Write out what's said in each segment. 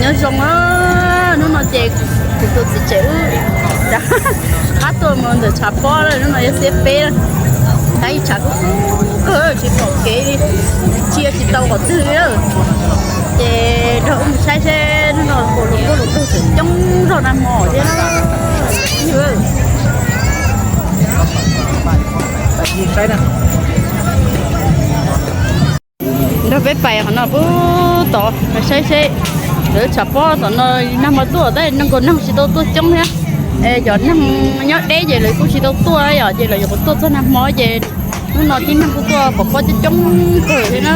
Nyob zoo, hnub no ces kuv tus txiv tsev wb rov qab tuaj mus ntawm tshav pob lawm, hnub no yog xiab peb lawm. Tab sis tshav kub kub kawg tsis pom kev li, ntsia tsis tau qhov twg li lawm. Ces nrog wb mus saib seb hnub no puas hluas nkauj hluas nraug tseem coob zog nag hmo thiab. Nrog peb pais qhov no pub tod saib seb lawv tshav pob tom no nag hmo tuaj tab sis neeg nkaus neeg tsis tau tuaj coob thiab. Cov neeg nyob deb ces lawv kuj tsis tau tuaj yom, ces lawv yuav tuaj txog nag hmo ces hnub no tib neeg kuj tuaj pov pob coob coob kawg thiab na.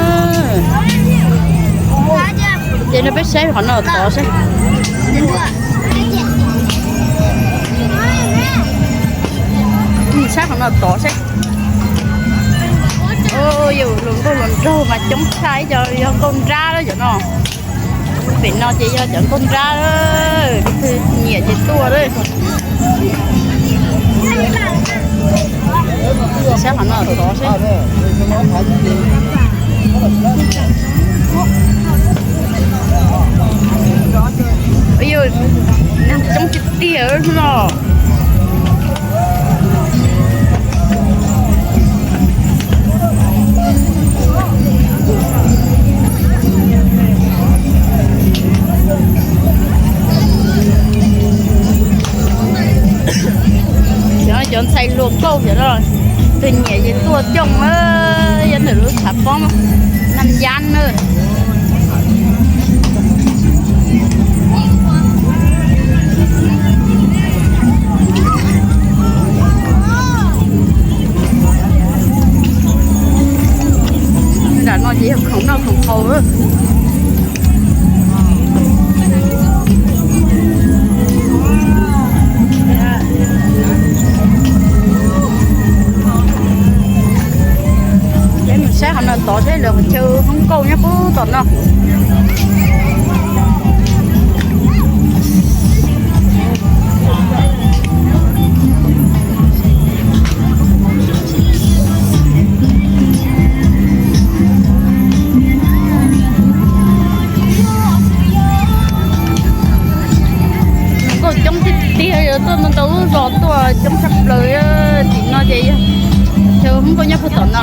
Ces nrog peb saib qhov no tod seb. Saib qhov no tod seb. Yus hluas nkauj hluas nraug mas coob tshaj, ib co yog nkauj nrab lawm cov no. Pem no ces yog cov nkauj nrab, leej twg nyiam ces tuaj lawm. Saib qhov no tod seb. Yus, neeg coob tiag tiag no. Cov, cov ntxhais hluas nkauj cov no, tus nyiam ces tuaj coob, yog ntawm lub tshav pob Nam Yab na. Nram no ces yog khoom noj khoom haus. Peb mus saib qhov no tod seb lawv qhov chaw hoob nkauj nyob puag tom no. Nkauj coob tiag tiag, yog tuaj ntau ntau lub zos tuaj coob tshaj plaws. Tim no ces yog chaw hoob nkauj nyob puag tom no.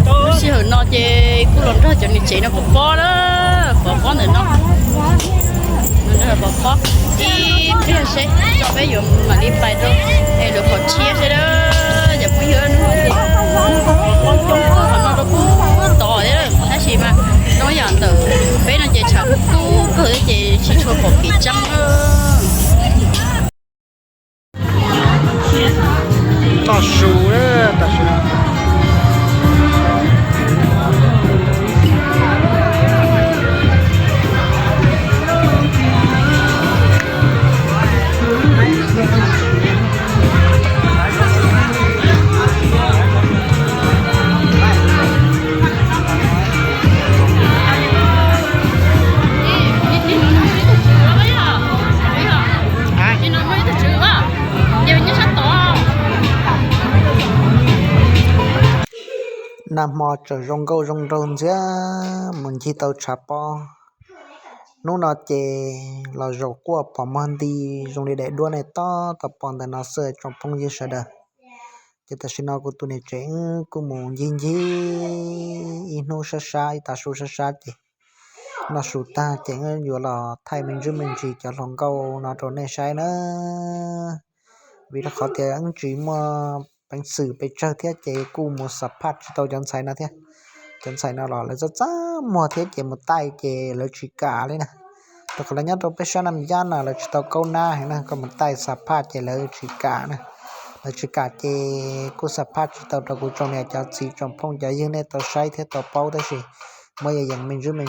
Lub sij hawm no ces kuj los nrog cov niam tsev no pov pob na, pov pob ntawm no. Pov pob ib pliag seb tso peb yuav mam li pais rau es lawv qhov tshiab seb. Cov phooj ywg, hnub no ces pov pob coob kawg, qhov no rau puag tod thiab, tab sis mas zoo yam ntawm peb no ces tshav kub kawg thiab ces tsis tshua pom kev tseeb na. Toj su tam sim no. Nag hmo tseem zoo nkauj zoo nraug ntxiag mus ncig tau tshav pob. Hnub no ces los zaum quaj pom muag nti zoo li daim duab ne tob tau pom ntawm no xwb tsoom phooj ywg sawv daws. Ces tam sim no kuv tus niam tsev wb kuj mus ncig ncig ib hnub sab sab ib tav su sab sab ces noj su tag ces wb yuav los thaij me ntsis me ntsis cov hluas nkauj no rau nej saib na. Vim rau qhov tias wb tsis muaj peev xwm pes tsawg thiab ces kuj mus xam phaj tsis tau cov ntxhais no thiab. Cov ntxhais no los lawv txaj txaj muag thiab ces mus taij ces lawv tsis kam li na. Rau qhov lawv nyob rau peb sab Nam Yab no lawv tsis tau kaub nab heev na, koj mus taij xam phaj ces lawv tsis kam na. Lawv tsis kam ces kuj xam phaj tsis tau rau kuv tsoom niam cov txiv tsoom phooj cov ywg nej tau saib thiab tau paub tab sis muab yees yees me ntsis me